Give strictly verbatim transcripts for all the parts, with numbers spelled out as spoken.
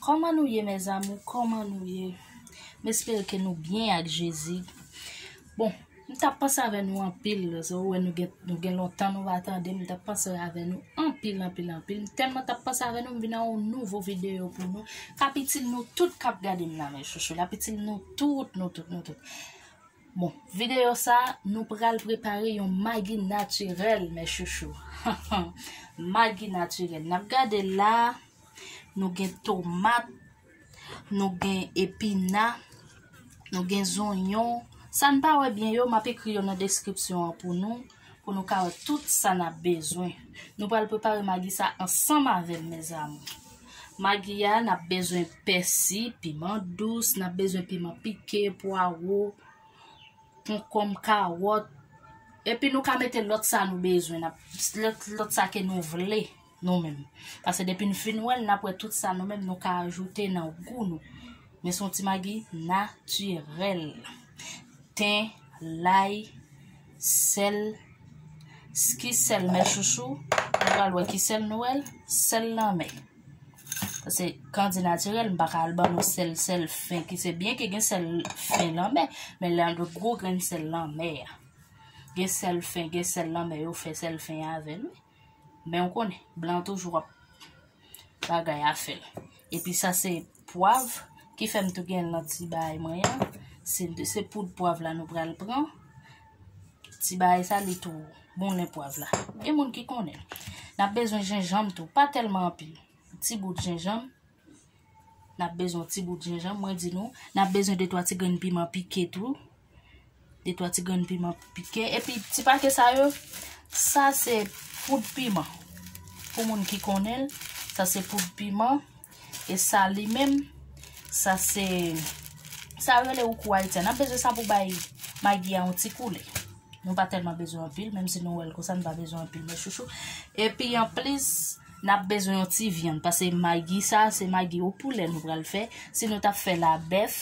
Kòman nou ye, mes amours? Kòman nou ye? M espere ke nou byen ak Jezi. Bon, m t ap panse avè nou anpil. Sa w wè, nou gen, nou gen lontan nou pa tande. M t ap panse avè nou anpil, anpil, anpil. M tèlman t ap panse avè nou, m vin ak yon nouvo videyo pou nou. K ap itil nou tout k ap gade m la, mes chouchous. L ap itil nou tout, nou tout, nou tout. Bon, videyo sa, nou pral prepare yon magi natirèl, mes chouchous. Magi natirèl. N ap gade la, nou gen tomat, nou gen epina, nou gen zonyon. Sa n pa wè byen yo, m ap ekri yo nan deskripsyon an pou nou, pou nou ka wè tout sa n ap bezwen. Nou pral prepare magi sa ansanm avè m, mes amours. Magi a, n ap bezwen pèsi, piman dous, n ap bezwen piman pike, pwawo, konkonm, kawòt. Epi nou ka mete lòt sa nou bezwen, n ap, lòt, lòt sa ke nou vle nou menm. Paske depi n fin wè l, n ap wè tout sa nou menm nou ka ajoute nan gou nou. Men se yon ti magi natirèl. Ten, lay, sèl. Ki sèl, mes chouchous? Nou pral wè ki sèl nou wè l. Sèl lanmè. Paske kan di natirèl, m pa ka al ban nou sèl, sèl fen ki se byen ke gen sèl fen lanmè, men lè de gwo grenn sèl lanmè a. Gen sèl fen, gen sèl lanmè, yo fè sèl fen avè l, wi. Men w konnen, blan toujou ap bagay afè l. Epi sa se pwav ki fè m tou gen l nan ti bagay mwen an. Se, se poud pwav la nou pral pran. Ti bagay sa li tou bon, len pwav la. Gen moun ki konnen l. N ap bezwen jenjanm tou, pa tèlman anpil. Ti bout jenjanm. N ap bezwen yon ti bout jenjanm, mwen di nou. N ap bezwen de twa ti grenn piman pike tou. De twa ti grenn piman pike. Epi ti pake sa yo, sa se poud piman. Pou moun ki konnen l, sa se poud piman. E sa li menm, sa se, sa yo rele woukou ayisyen. N ap bezwen sa pou bay magi a yon ti koulè. Nou pa tèlman bezwen anpil, menm si nou wè l konsa, nou pa bezwen anpil, mes chouchous. Epi anplis, n ap bezwen yon ti vyann, paske magi sa, se magi o poulè nou pral fè. Si nou t ap fè l a bèf,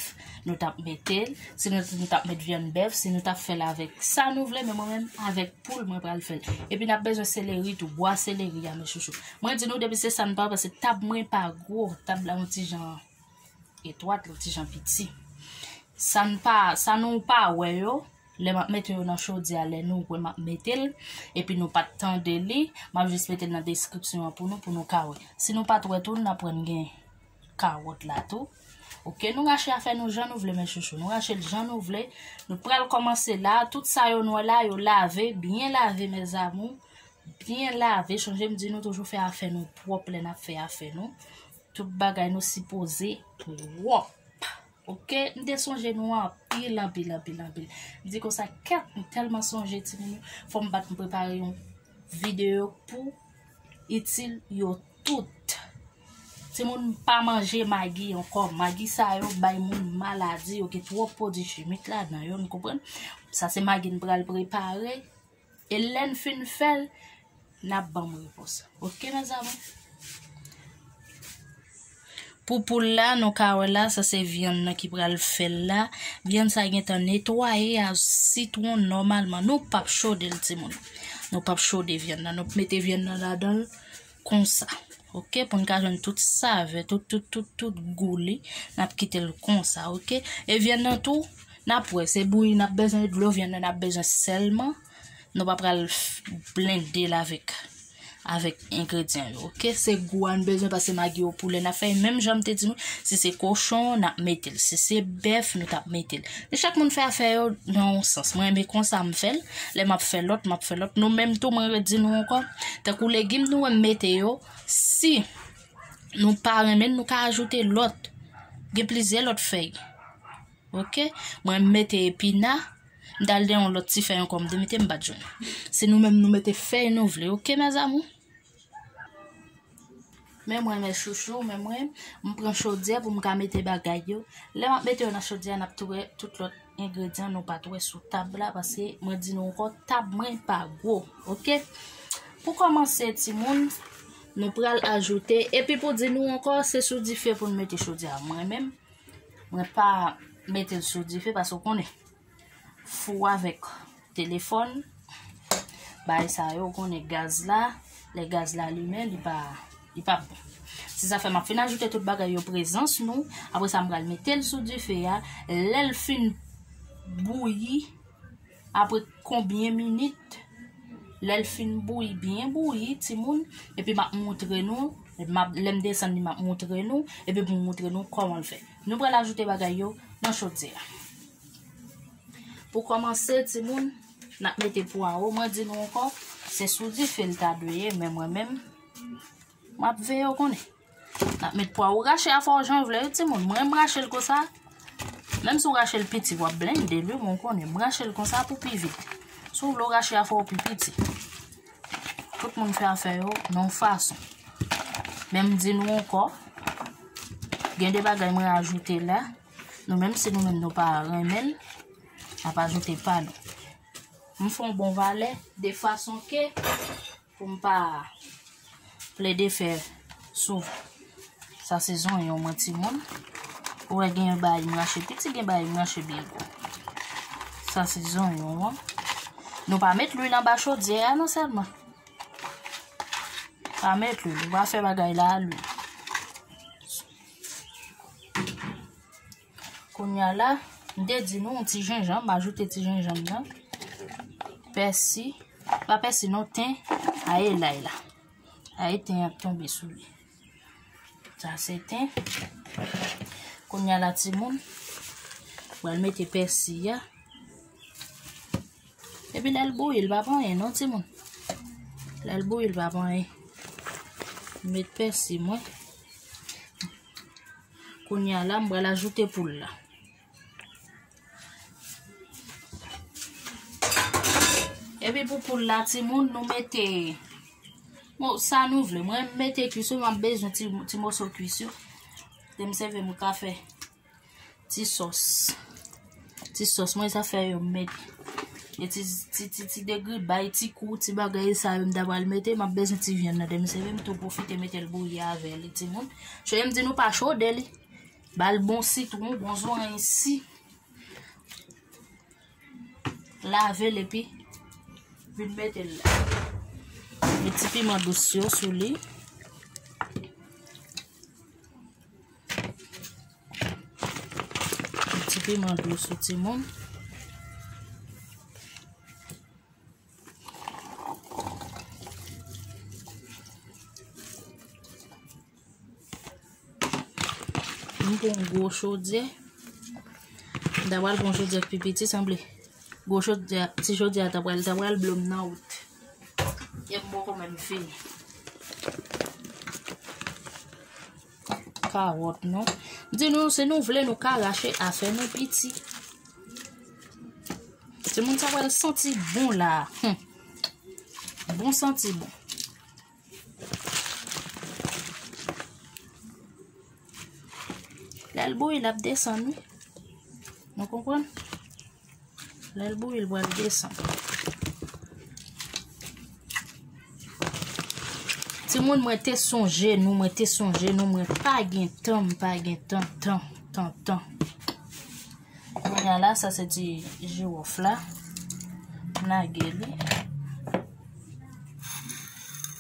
nou t ap mete l. Si nou, nou t ap met vyann bèf, si nou t ap fè l avèk sa nou vle, men mwen menm, avèk poul, mwen pral fè l. Epi n ap bezwen seleri tou, bwa seleri a, mes chouchous. Mwen di nou, depi se sa n pa, paske tab mwen pa gwo, tab la yon ti jan etwat, yon ti jan piti. Sa n pa, sa nou pa wè yo, lè m ap mete yo nan chodyè a, lè nou wè m ap mete l, epi nou pa t tande li, m ap jis mete l nan deskripsyon an pou nou, pou nou ka wè. Si nou pa t wè tou, n ap wè n gen kawòt la tou. Oke, nou rache afè nou jan nou vle, mes chouchous. Nou rache l jan nou vle. Nou pral kòmanse la. Tout sa yo nou wè la, yo lave, byen lave, mes amours. Byen lave. Chonje m di nou toujou fè afè nou pwòp lè n ap fè afè nou. Tout bagay nou sipoze pwòp. Oke, m te sonje nou anpil, anpil, anpil, anpil. M di konsa, kèt, m tèlman sonje timoun yo. Fò m bat m prepare yon videyo pou itil yo tout. Timoun pa manje magi ankò. Magi sa yo bay moun maladi, yo gen twòp pwodui chimik ladan yo, n konprann? Sa se magi n pral prepare. E lè n fin fè l, n ap ban m repons. Oke, mes amours? Pou poul la, nou ka wè la, sa se vyann nan ki pral fè l la. Vyann sa gentan netwaye a sitwon nòmalman. Nou p ap chode l, timoun. Nou p ap chode vyann nan. Nou mete vyann nan ladan l konsa. Oke, pou n ka jwenn tout savè, tout, tout, tout, tout gou li. N ap kite l konsa, oke? E vyann nan tou, n ap wè, se bouyi n ap bezwen, dlo vyann nan n ap bezwen sèlman. Nou pa pral f-, blende l avèk, avèk engredyan yo, oke? Se gou a n bezwen, paske magi o poulè n ap fè. Menm jan m te di nou, si se kochon, n ap mete l. Si se bèf, nou t ap mete l. Men chak moun fè afè yo nan yon sans. Mwen, men konsa m fè l. Lè m ap fè lòt, m ap fè lòt. Nou menm tou, mwen redi nou ankò. Tankou legim nou wè m mete yo, si nou pa renmen l, nou ka ajoute lòt. Gen plizyè lòt fèy. Oke? Mwen mete epina. M t al de yon lòt ti fèy ankò, m te mete, m pa t jwenn. Se nou menm nou mete fèy nou vle. Oke, mes amours? Men mwen, mes chouchous, men mwen, m pran chodyè pou m ka mete bagay yo. Lè m ap mete yo nan chodyè, n ap tou wè tout lòt engredyan nou pa t wè sou tab la, paske mwen di nou ankò, tab mwen pa gwo, oke? Pou kòmanse, timoun, nou pral ajoute, epi pou di nou ankò, se sou dife pou n mete chodyè a. Mwen menm, mwen pa mete l sou dife, paske w konnen, fou avèk telefòn, bagay sa yo, w konnen gaz la, lè gaz la limen, li pa, Li p ap bon. Se sa fè m ap fin ajoute tout bagay yo prezans nou. Apre sa, m pral mete l sou dife a. Lè l fin bouyi, apre konbyen minit, lè l fin bouyi, byen bouyi, timoun, epi m ap moutre nou, m ap, lè m desann li, m ap moutre nou, epi pou m moutre nou kòman l fè. Nou pral ajoute bagay yo nan chodyè a. Pou kòmanse, timoun, n ap mete pwawo. Mwen di nou ankò, se sou dife l ta dwe ye, men mwen menm, m ap veye w konnen. N ap met pwawo. Rache a fè w jan w vle, wi, timoun. Mwen, m rache l konsa. Menm si w rache l piti, w ap blende l, wi, mwen konnen. M rache l konsa pou pi vit. Si w vle w rache a fè w pi piti. Tout moun fè afè yo nan yon fason. Men m di nou ankò, gen de bagay mwen ajoute la. Nou menm, si nou menm nou pa renmen l, n ap ajoute pa nou. M fè yon bon valè de fason ke pou m pa plede fè souvan. Sa se zonyon mwen, timoun. Ou wè, gen bagay m rache piti, gen bagay m rache byen gwo. Sa se zonyon an. Nou pa met lwil anba chodyè a non sèlman. Pa met lwil, ou pa fè bagay la a lwil. Kounye a la, m te di nou, yon ti jenjanm, m ajoute ti jenjanm nan. Pèsi, pa pèsi non, ten, a e lay la. A e ten ap tonbe sou li. Sa se ten. Kounye a la, timoun, pral mete pèsi a. Epi lè l bouyi, l p ap anyen non, timoun. Lè l bouyi, l p ap anyen. M met pèsi mwen. Kounye a la, m pral ajoute poul la. Epi pou poul la, timoun, nou mete, bon, sa nou vle. Mwen, m mete kwis yo, m ap bezwen ti, ti moso kwis yo. Te m sèvi m ka fè ti sòs. Ti sòs, mwen, sa fè yo m mete. E ti, ti, ti, ti degri bay, ti kou, ti bagay sa yo m ta pral mete, m ap bezwen ti vyann nan. Te m sèvi m tou pwofite mete l bouyi avè li, timoun. Chonje m di nou pa chode li. Ba l bon sitwon, bon zoranj si. Lave l epi vin mete l la. Met ti piman dous yo sou li. Met ti piman dous sou timoun. M pran yon gwo chodyè. M ta pral pran yon chodyè ki pi piti, sanble. Gwo chodyè, ti chodyè a ta pral, ta pral blo m nan wout. E m poko menm fini. Kawòt nou. M di nou, si nou vle, nou ka rache afè nou piti. Timoun, sa pral santi bon la. Hmm. Bon santi bon. Lè l bouyi, l ap desann, wi. Nou konprann? Lè l bouyi, l pral desann. Timoun, mwen te sonje nou, mwen te sonje nou, mwen pa gen tan, m pa gen tan, tan, tan, tan. Kounye a la, sa se ti jiwòf la. M lage li.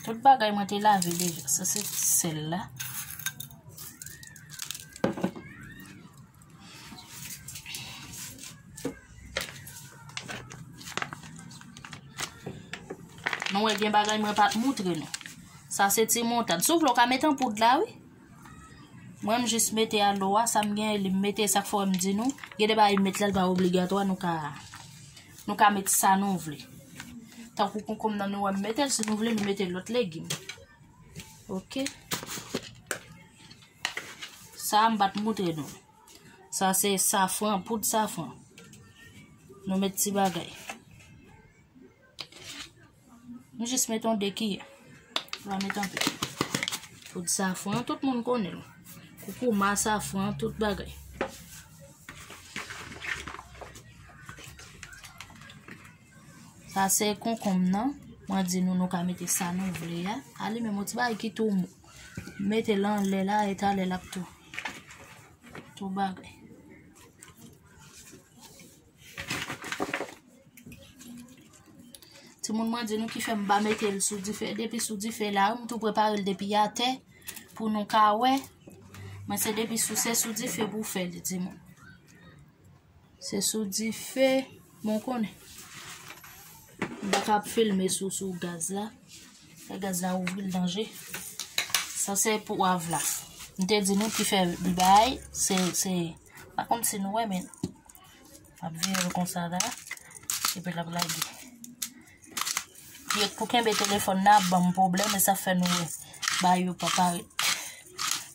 Tout bagay mwen te lave deja. Sa se ti sèl la. Nou wè gen bagay mwen pa t moutre nou. Sa se ti moutad. Si w vle, w ka met an poud la, wi. Mwen, m jis mete alo a, sa m gen, li m mete, sa k fè m di nou. Gen de bagay m met la, li pa obligatwa, nou ka, nou ka met sa nou vle. Tankou konkonm nan nou wè m mete l, si nou vle, nou mete lòt legim. Oke. Sa a m pa t moutre nou. Sa se safran, poud safran. Nou met ti bagay. M jis met yon de kiyè. M pa met anpil. Poud safran, tout moun konnen l. Koukouma, safran, tout bagay. Sa se konkonm nan. Mwen di nou, nou ka mete sa nou vle a. A li menm, yon ti bagay ki tou mou. Mete l anlè la, e talè l ap tou. Tou bagay. Timoun, mwen di nou ki fè m pa mete l sou dife. Depi sou dife la, m tou prepare l depi atè. Pou nou ka wè, men se depi sou, se sou dife pou w fè li, timoun. Se sou dife, bon, konnen. M pa ka ap filme sou, sou gaz la. Fè gaz la ouvri l danje. Sa se pwav la. M te di nou ki fè li bay, se, se, pa konn si nou wè, men m ap vire l konsa la. Epi l ap lage. Pou kenbe telefòn nan ap ban m pwoblèm, e sa fè nou wè bagay yo pa parèt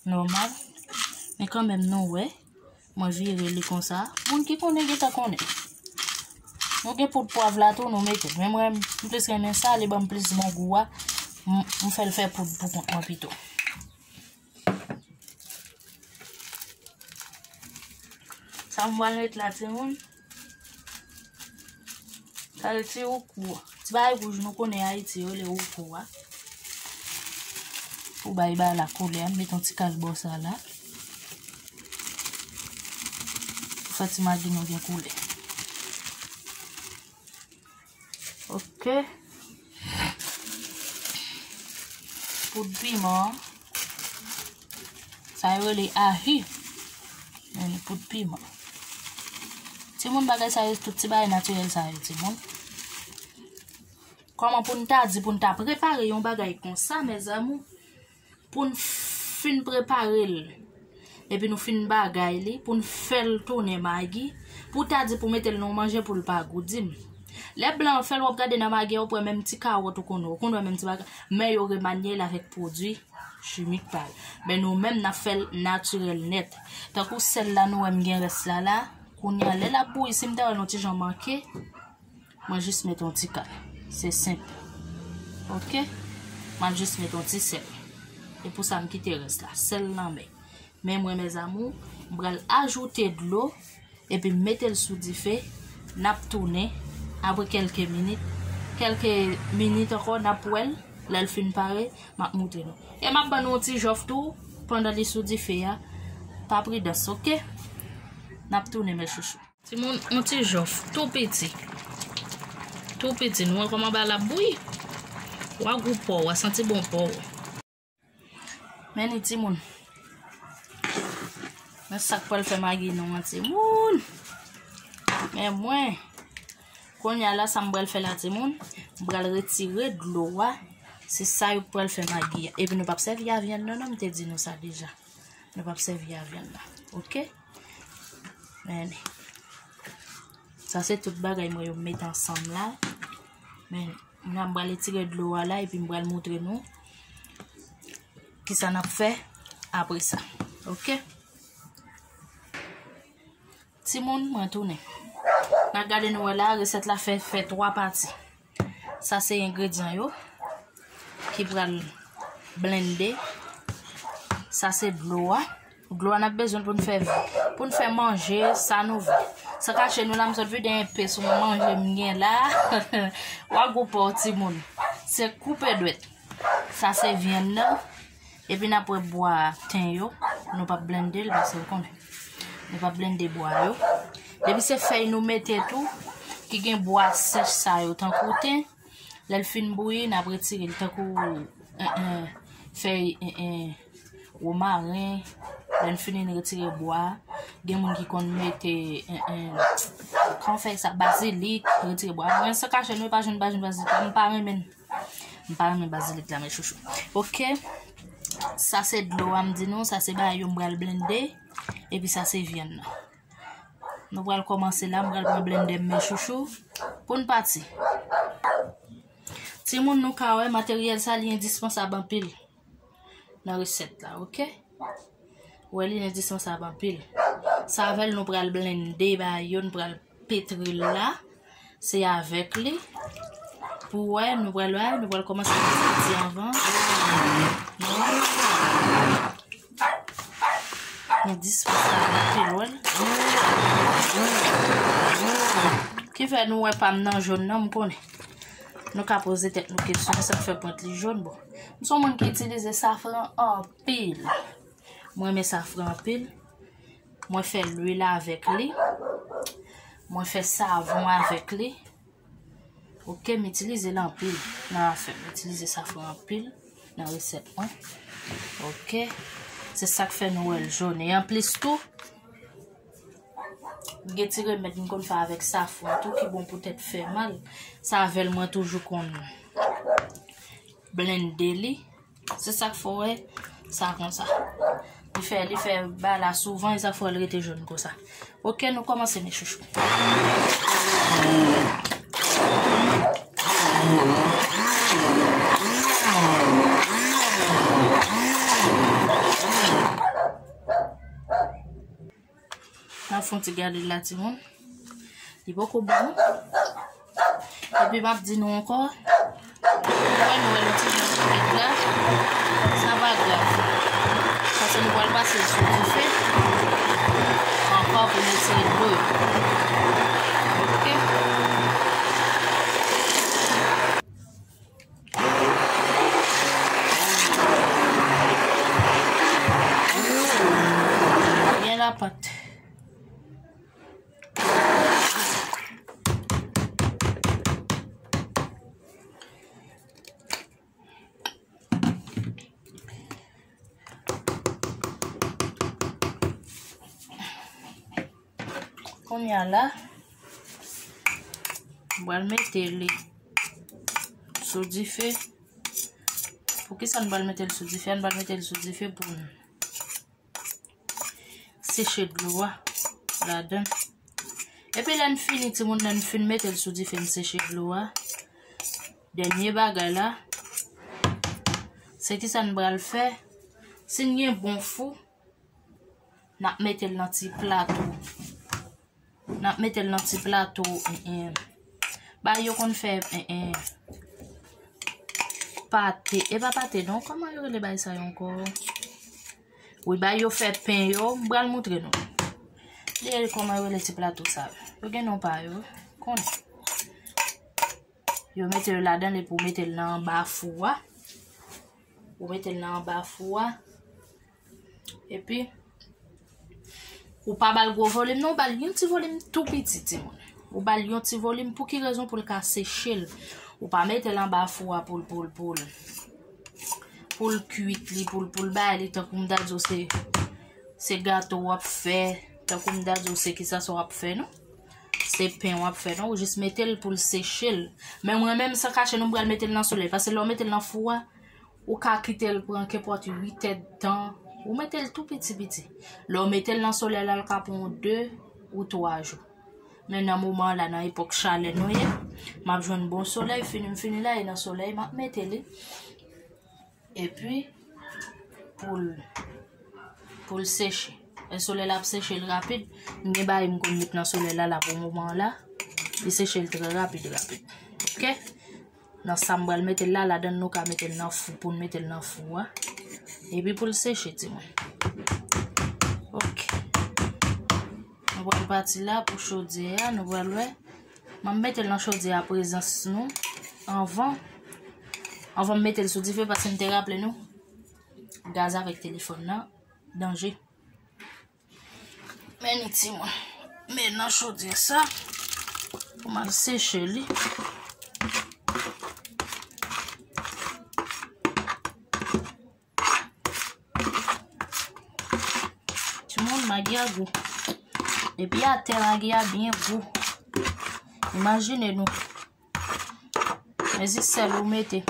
nòmal. Men kanmenm nou wè, mwen vire li konsa. Moun ki konnen gentan konnen. Nou gen poud pwav la tou, nou mete l. Men mwen, m plis renmen sa, li ban m plis bon gou a. M, m fè l fè poud pou kont mwen pito. Sa m pral met la, timoun. Sa se ti woukou. Ti bagay wouj nou konnen Ayiti, yo rele woukou a. Pou bay bagay la koulè, m met yon ti kal bò sa la. Pou fè ti magi nou gen koulè. Ok. Poud piman. Sa yo rele ahi. Men poud piman. Timoun, bagay sa yo, tout ti bagay natirèl sa yo, timoun. Kòman pou n ta di, pou n ta prepare yon bagay konsa, mes amours? Pou n fin prepare l, epi nou fin bagay li, pou n fè l tounen magi, pou w ta di pou w mete l nan yon manje pou l pa gou, di m. Lè blan an fè l, w ap gade nan magi a, ou pran menm ti kawòt ou konn wè, ou konn wè menm ti bagay, men yo remanye l avèk pwodui chimik pa yo. Men nou menm, n ap fè l natirèl nèt. Tankou sèl la, nou wè m gen rès la la, kounye a, lè l ap bouyi, si m ta wè l yon ti jan manke, mwen jis met yon ti kal. Se senp. Ok? Mwen jis met yon ti sèl. E pou sa, m kite rès la. Sèl nan men. Men mwen, mes amours, m pral ajoute dlo, epi m mete l sou dife. N ap tounen apre kèlke minit. Kèlke minit ankò, n ap wè l. Lè l fin pare, m ap moutre nou. E m ap ban nou yon ti jòf tou, pandan li sou dife a. Pa pridans, ok? N ap tounen, mes chouchous. Timoun, yon ti jòf, tou piti. Tou piti, nou wè kòman bagay la ap bouyi? W a gou pòw, w a santi bon pòw. Men ni timoun. Men sa k pral fè magi nou an, timoun. Men mwen, kounye a la, sa m pral fè la, timoun, m pral retire dlo a. Se sa yo pral fè magi a. Epi nou p ap sèvi a vyann nan, non, m te di nou sa deja. Nou p ap sèvi a vyann nan. Ok? Men, sa se tout bagay mwen yo m mete ansanm la. Men, m pral retire dlo a la, epi m pral moutre nou kisa n ap fè apre sa. Ok? Timoun, mwen tounen. N ap gade nou wè la, resèt la fè, fè twa pati. Sa se engredyan yo ki pral blende. Sa se dlo a. Dlo a n ap bezwen l pou n fè, pou n fè manje, sa nou vle. San kache nou la, m sot vide enpe sou manje m gen la. W a gou pòw, timoun. Se koupe dwèt. Sa se vyann nan. Epi n ap wè bwa ten yo. Nou p ap blende l, paske w konnen. Nou p ap blende bwa yo. Depi se fèy nou mete tou, ki gen bwa sèch sa yo, tankou ten, lè l fin bouyi, n ap retire l, tankou, en, en, fèy, en, en, womaren. Lè n fini, n retire bwa. Gen moun ki konn mete, en, en, kòman fèy sa, bazilik, retire bwa. Mwen, san kache nou, pa jwenn, pa jwenn bazilik la, m pa renmen l. M pa renmen bazilik la, mes chouchous. Ok. Sa se dlo a, m di nou, sa se bagay yo m pral blende. Epi sa se vyann nan. Nou pral kòmanse la, m pral pran blendè m, mes chouchous. Pou n pati. Timoun, nou ka wè, materyèl sa, li endispansab anpil nan resèt la, ok? Wè, li endispansab anpil. Sa avè l, nou pral blende bagay yo, nou pral petre l la. Se avèk li. Pou wè, nou pral wè, nou pral kòmanse piti anvan. Nou dispoze avèk l, wè. Ki fè nou wè pa m nan jòn nan, m konnen. Nou ka poze tèt nou kesyon, sa k fè pwent li jòn, bon. M se yon moun ki itilize safran anpil. Mwen renmen safran anpil. Mwen fè lwil avèk li. Mwen fè savon avèk li. Ok, m itilize l anpil nan afè m. M itilize safran anpil. nan resèt mwen. Ok. Se sa k fè nou wè l jòn. E anplis tou, gen ti remèd m konn fè avèk safran tou ki bon pou tèt fè mal. Savèl mwen toujou konn blende li. Se sa k fè w wè sa konsa. Li fè, li fè bagay la souvan, e sa fè l rete jòn konsa. Ok, nou kòmanse, mes chouchous. N ap fè yon ti gade la, timoun. Li poko bon. Epi m ap di nou ankò, nou wè, nou wè nou ti jan kèk la, sa pa grav. Paske nou pral pase l sou dife ankò pou nou retire dlo yo. Ok? Byen lapat. Kounye a la, m pral mete li sou dife. Poukisa n pral mete l sou dife? N pral mete l sou dife pou n seche dlo a ladan. Epi lè n fini, timoun, lè n fin mete l sou dife, n seche dlo a, dènye bagay la, se kisa n pral fè? Si n gen bon fou, n ap mete l nan ti plato. N ap mete l nan ti plato, en, en. Bagay yo konn fè, en, en, pate. E pa pate, non. Kòman yo rele bagay sa yo ankò? Wi, bagay yo fè pen yo. M pral montre nou. Li rele kòman yo rele ti plato sa yo. Yo gen non pa yo. Konnen. Yo mete yo ladan li pou mete l nan anba fou a. Ou mete l nan anba fou a. Epi, ou pa ba l gwo volim, non, ou ba l yon ti volim tou piti, timoun. Ou ba l yon ti volim, pou ki rezon? Pou l ka seche l. Ou pa mete l anba fou a pou l, pou l, pou l, pou l kuit li, pou l, pou l bay li, tankou m ta di w se, se gato w ap fè, tankou m ta di w se kisa sa w ap fè, non? Se pen w ap fè, non? Ou jis mete l pou l seche l. Men mwen menm, san kache nou, m pral mete l nan solèy, paske lè w mete l nan fou a, ou ka kite l pran kenpòt uit èdtan. Ou mete l tou piti piti. Lè w mete l nan solèy la, l ka pran w de ou twa jou. Men nan moman an la, nan epòk chalè nou ye, m ap jwenn bon solèy, fini m fini la, e nan solèy m ap mete li. Epi, pou l, pou l seche. E solèy la ap seche l rapid. M gen bagay m konn met nan solèy la, la pou moman an la. Li seche l trè rapid, rapid. Ok? Nan sa m pral mete l la, ladan l nou ka mete l nan fou, pou n mete l nan fou a. Epi pou l seche, timoun. Ok. Nou pral pati la pou chodyè a, nou pral wè. M ap mete l nan chodyè a prezans nou. Anvan, anvan m mete l sou dife, paske m te raple nou, gaz avèk telefòn nan, danje. Men ni timoun. Men nan chodyè sa, pou m al seche li. Timoun, magi a gou. Epi atè magi a byen gou. Imajine nou. Mezi sèl ou mete.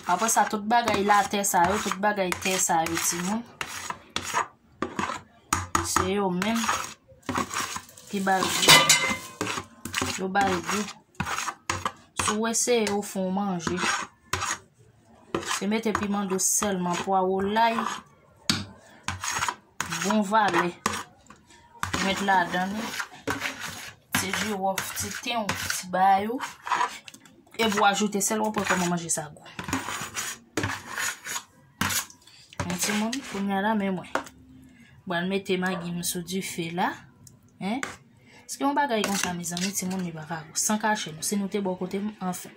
Apre sa, tout bagay latè sa yo, tout bagay tè sa yo, timoun. Se yo menm ki ba l gou. Yo ba l gou. Si w eseye, ou fè w manje. Se mete piman dous sèlman, pwawo, lay, bon valè. Ou met ladan li. Ti jiwòf, ti ten w, ti bagay ou. Epi w ajoute sèl, w ap wè kòman manje sa gou. Men timoun, kounye a la, men mwen. Pral mete magi m sou dife la. Hein? Paske yon bagay konsa, mezanmi, timoun, li pa ka gou. San kache nou, si nou te bò kote m, anfen.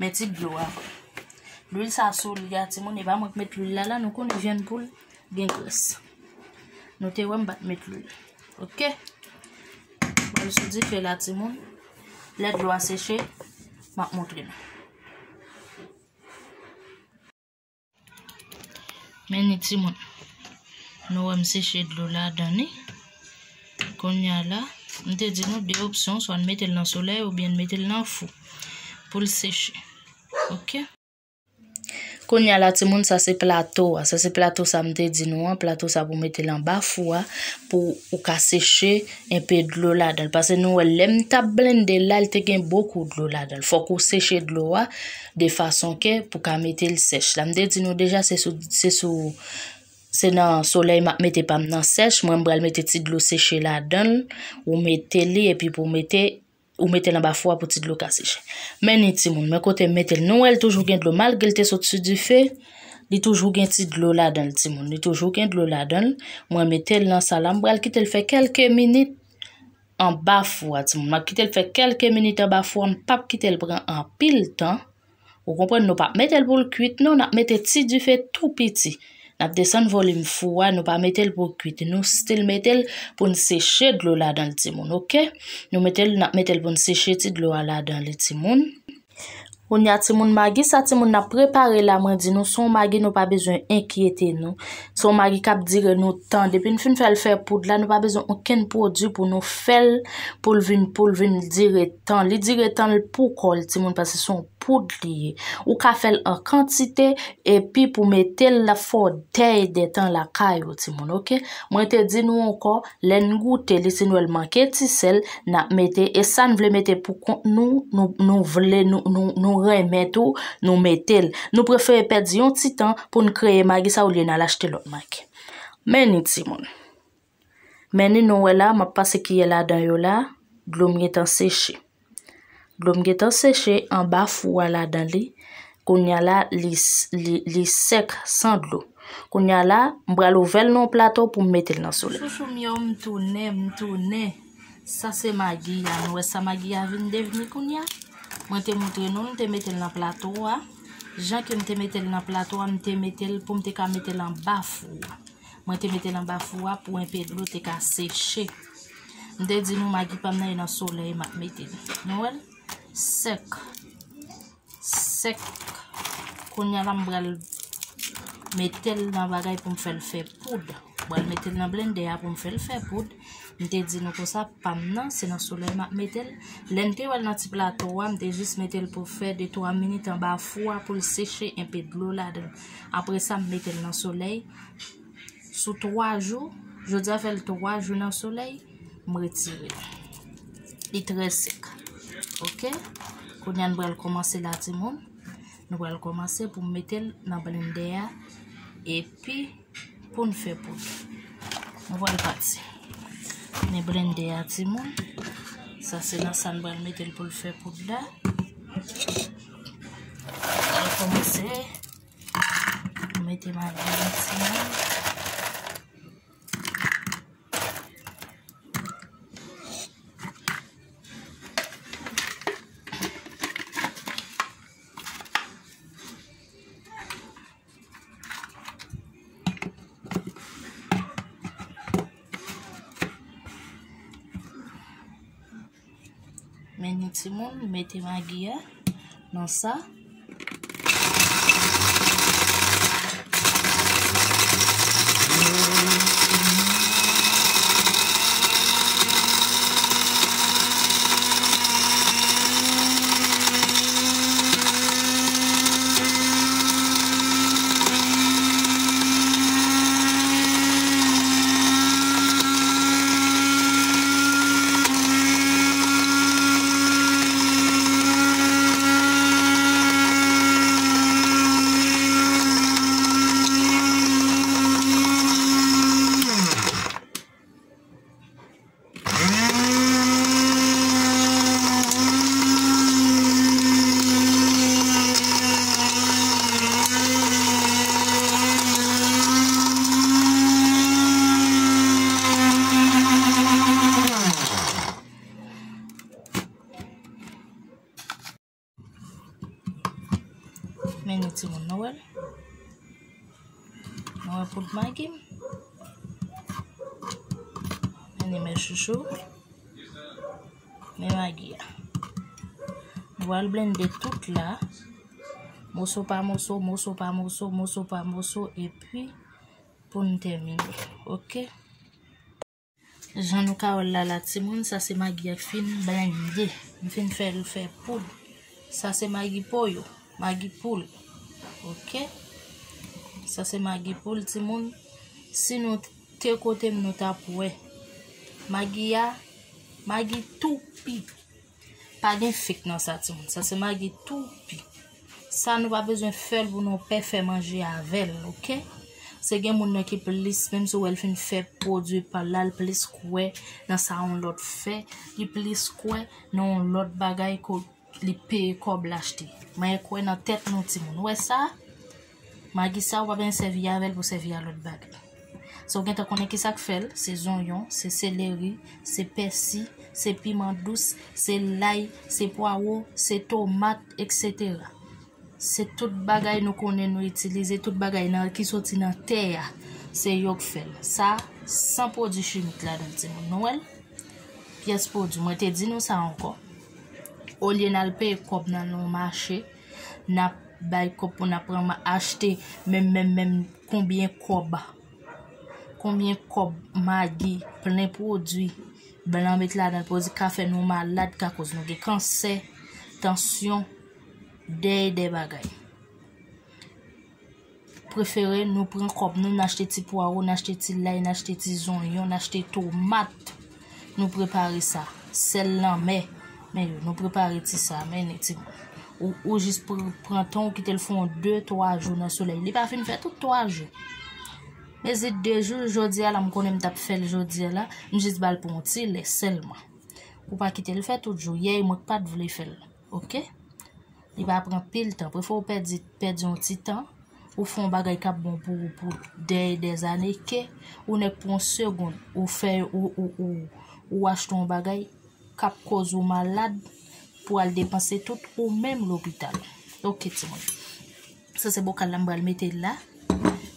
Men ti dlo avan. Lwil sa sou li a, timoun, e pa mwen k met lwil la la, nou konnen vyann poul gen grès. Nou te wè m pa t met lwil. Ok? Pral sou dife la, timoun. Lè dlo a seche, m ap montre nou. Men ni timoun. Nou wè m seche dlo ladan li. Kounye a la, m te di nou de opsyon, swa n mete l nan solèy oubyen n mete l nan fou pou l seche. Oke? Kounye a la, timoun, sa se plato a. Sa se plato sa m te di nou an. Plato sa pou mete l anba fou a pou ou ka seche enpe dlo ladan l. Paske nou wè, lè m t ap blende l la, l te gen bokou dlo ladan l. Fòk ou seche dlo a de fason ke pou ka mete l sèch. La, m te di nou deja, se sou, se sou, se nan solèy m ap mete pa m nan sèch. Mwen, m pral mete ti dlo seche ladan l. Ou mete li, epi pou mete, ou mete l anba fou a pou ti dlo ka seche. Men ni timoun, men kote m mete l. Nou wè l toujou gen dlo. Malgre l te sot sou dife, li toujou gen ti dlo ladan l, timoun. Li toujou gen dlo ladan l. Mwen mete l nan sa la, m pral kite l fè kèlke minit anba fou a, timoun. M ap kite l fè kèlke minit anba fou a, m p ap kite l pran anpil tan. Ou konprann, nou p ap mete l pou l kwit, non, n ap mete ti dife tou piti. N ap desann volim fou a, nou pa mete l pou l kwit. Nou still mete l pou n seche dlo ladan l, timoun, oke? Nou mete l, n ap mete l pou n seche ti dlo a ladan li, timoun. Kounye a, timoun, magi sa, timoun, n ap prepare la, mwen di nou, se yon magi nou pa bezwen enkyete nou. Se yon magi k ap dire nou tan. Depi n fin fè l fè poud la, nou pa bezwen okenn pwodui pou nou fè l, pou l vin, pou l vin dire tan. Li dire tan l pou kò l, timoun, paske se yon poud li ye. Ou ka fè l an kantite, epi pou mete l, l ap fè w dèy de tan lakay ou, timoun, oke? Mwen te di nou ankò, lè n goute li, si n wè l manke ti sèl, n ap mete, e sa n vle mete pou kont nou, nou, nou vle, nou, nou, nou renmen tou, nou mete l. Nou prefere pèdi yon ti tan pou n kreye magi sa olye n al achte lòt magi. Men ni timoun. Men ni nou wè la, m ap pase kiyè ladan yo la, dlo m gentan seche. Dlo m gentan seche anba fou a ladan li. Kounye a la, li, li, li sèk, san dlo. Kounye a la, m pral ouvè l nan yon plato pou m mete l nan solèy. Chouchou m yo, m tounen, m tounen. Sa se magi a. Nou wè sa magi a vin devni kounye a? Mwen te montre nou, m te mete l nan plato a. Jan ke m te mete l nan plato a, m te mete l pou m te ka mete l anba fou a. Mwen te mete l anba fou a pou enpe dlo te ka seche. M te di nou magi pa m nan e nan solèy m ap mete l. Nou wè l? Sèk. Sèk. Kounye a la m pral mete l nan bagay pou m fè l fè poud. M pral mete l nan blendè a pou m fè l fè poud. M te di nou konsa, pa m nan, se nan solèy m ap mete l. Lè m te wè l nan ti plato a, m te jis mete l pou fè de twa minit anba fou a pou l seche enpe dlo ladan l. Apre sa, m mete l nan solèy. Sou twa jou, jodi a fè l twa jou nan solèy, m retire l. Li trè sèk. Oke? Kounye a n pral kòmanse la, timoun. Nou pral kòmanse pou m mete l nan blendè a. Epi, pou n fè poud. Nou pral pati. Men blendè a, timoun. Sa se nan sa n pral mete l pou l fè poud la. Pral kòmanse. Mete magi nan ti moun. Men ni timoun, mete magi a nan sa. Men ni timoun, nou wè l? Nou wè poud magi m? Men ni men chouchou. Men magi a. Nou pral blende tout la. Moso pa moso, moso pa moso, moso pa moso, epi pou n tèmine. Oke. Jan nou ka wè l la, la, timoun, sa se magi a k fin blende. M fin fè l fè poud. Sa se magi poyo, magi poul. Oke? Sa se magi poul, timoun. Si nou te kote m, nou t ap wè. Magi a, magi toupi. Pa gen fek nan sa, timoun. Sa se magi toupi. Sa nou pa bezwen fè l pou nou pè fè manje avè l, oke? Se gen moun nan ki plis, menm si w wè l fin fè pwodui pa l la, l plis kwè nan sa yon lòt fè, li plis kwè nan yon lòt bagay ke li peye kòb l achte. Mwen kwè nan tèt nou, timoun. Ou wè sa? Magi sa, ou pa bezwen sèvi avè l pou sèvi a lòt bagay. So, w gentan konnen ki sa k fè l. Se zonyon, se seleri, se pèsi, se piman dous, se lay, se pwawo, se tomat, etsetera. Se tout bagay nou konnen nou itilize, tout bagay nan, ki soti nan tè a, se yo k fè l. Sa, san pwodui chimik ladan l, timoun. Nou wè l? Pyès pwodui. Mwen te di nou sa ankò. Olye n al peye kòb nan yon mache, n ap bay kòb pou n ap pran ma-, achte menm, menm, menm konbyen kòb, konbyen kòb magi, plen pwodui, blan met ladan l, pwodui ka fè nou malad, ka koz nou gen kansè, tansyon, dèyè dè bagay. Prefere nou pran kòb nou, n achte ti pwawo, n achte ti lay, n achte ti zonyon, n achte tomat. Nou prepare sa. Sèl lanmè. Men yo, nou prepare ti sa, men timoun. Ou, ou jis pr-, pran tan, ou kite l fè yon de, twa jou nan solèy. Li pa fin fè tout twa jou. Mezi de jou, jodi a la, m konnen m t ap fè l jodi a la, m jis ba l pou yon ti lè sèlman. Ou pa kite l fè tout jou. Yè, mwen k pa t vle fè l. Oke? Li pa pran pil tan. Prefere w pèdi, pèdi yon ti tan. Ou fè yon bagay k ap bon pou ou pou dèyè dèzane ke ou nèk pou yon segonn. Ou fè, ou, ou, ou, ou achte yon bagay k ap koz ou malad pou al depanse tout ou menm lopital. Oke, timoun. Sa se bokal la m pral mete l la.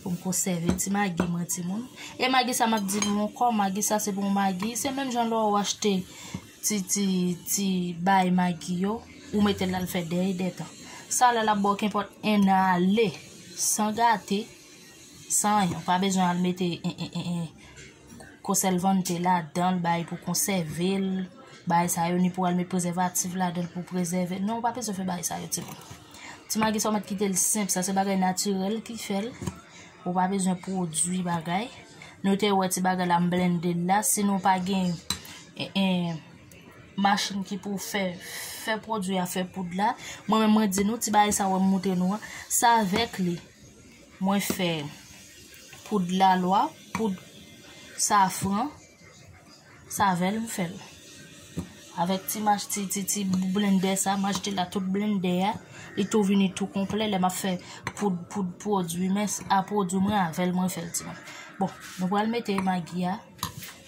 Pou m konsève ti magi mwen, timoun. E magi sa m ap di nou ankò, magi sa se bon magi. Se menm jan lè w achte ti, ti, ti bay magi yo, ou mete l al fè dèyè dè tan. Sa la, l ap ba w kenpòt en an ale, san gate, san anyen. Ou pa bezwen al mete, en, en, en, en, konsèvante ladan l, bay pou konsève l, bay sa yo, ni pou al met prezèvatif ladan l pou prezève l. Non, ou pa bezwen fè bay sa yo, timoun. Ti magi sa w mèt kite l senp, sa se bagay natirèl ki fè l. Ou pa bezwen pwodui bagay. Nou te wè ti bagay la m blende l la. Si nou pa gen, en, en, machin ki pou fè, fè pwodui a, fè poud la, mwen menm mwen di nou, ti bagay sa w wè m montre nou an, sa avèk li. Mwen fè poud lalwa, poud safran, sa avè l m fè l. Avèk ti mach-, ti, ti, ti blendè sa, m achte la tout blendè a, li tou vini tou konplè, lè m ap fè poud, poud pwodui, men s-, a pwodui mwen avè l mwen fè l, timoun. Bon, nou pral mete magi a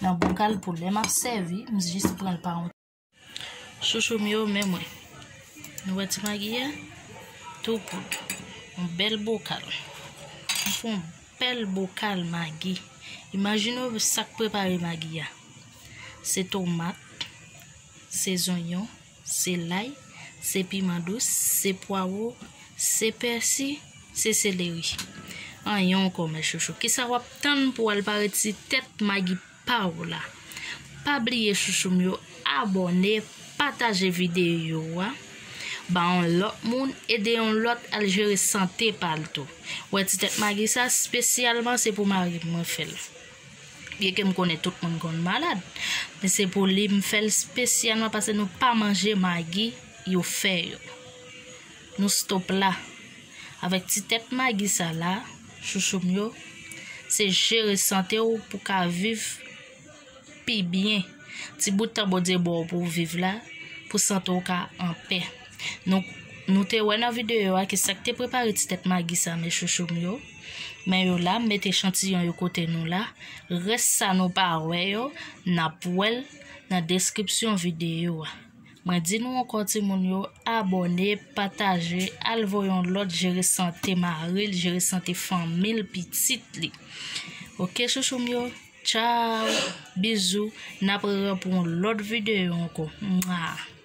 nan bokal pou lè m ap sèvi, m jis pran l pa yon Chouchou m yo, men mwen. Nou wè ti magi a? Tou poud. Yon bèl bokal. M fè yon bèl bokal magi. Imajine w sa k prepare magi a. Se tomat, se zonyon, se lay, se piman dous, se pwawo, se pèsi, se seleri. Anyen ankò, men chouchou. Kisa w ap tann pou w al pare ti tèt magi pa w la. Pa bliye chouchou m yo, abòne, pataje videyo a, ba yon lòt moun, ede yon lòt al jere sante pa l tou. Wè ti tèt magi sa, espesyalman se pou mari m mwen fè l. Byenke m konnen tout moun konn malad, men se pou li m fè l espesyalman paske nou pa manje magi yo fè yo. Nou stop la. Avèk ti tèt magi sa la, chouchou m yo, se jere sante w pou ka viv pi byen. Ti bout tan Bondye ba w pou w viv la, pou sante w ka anpè. Nou, nou te wè nan videyo a ki sa k te prepare ti tèt magi sa, men chouchou m yo. Men yo la, m mete echantiyon yo kote nou la. Rès sa nou pa wè yo, n ap wè l nan deskripsyon videyo a. Mwen di nou ankò, timoun yo, abòne, pataje, al voye yon lòt jere sante mari l, jere sante fanmi l, pitit li. Oke, chouchou m yo? Tchaw, bizou, n ap rewè pou yon lòt videyo ankò. Mwa.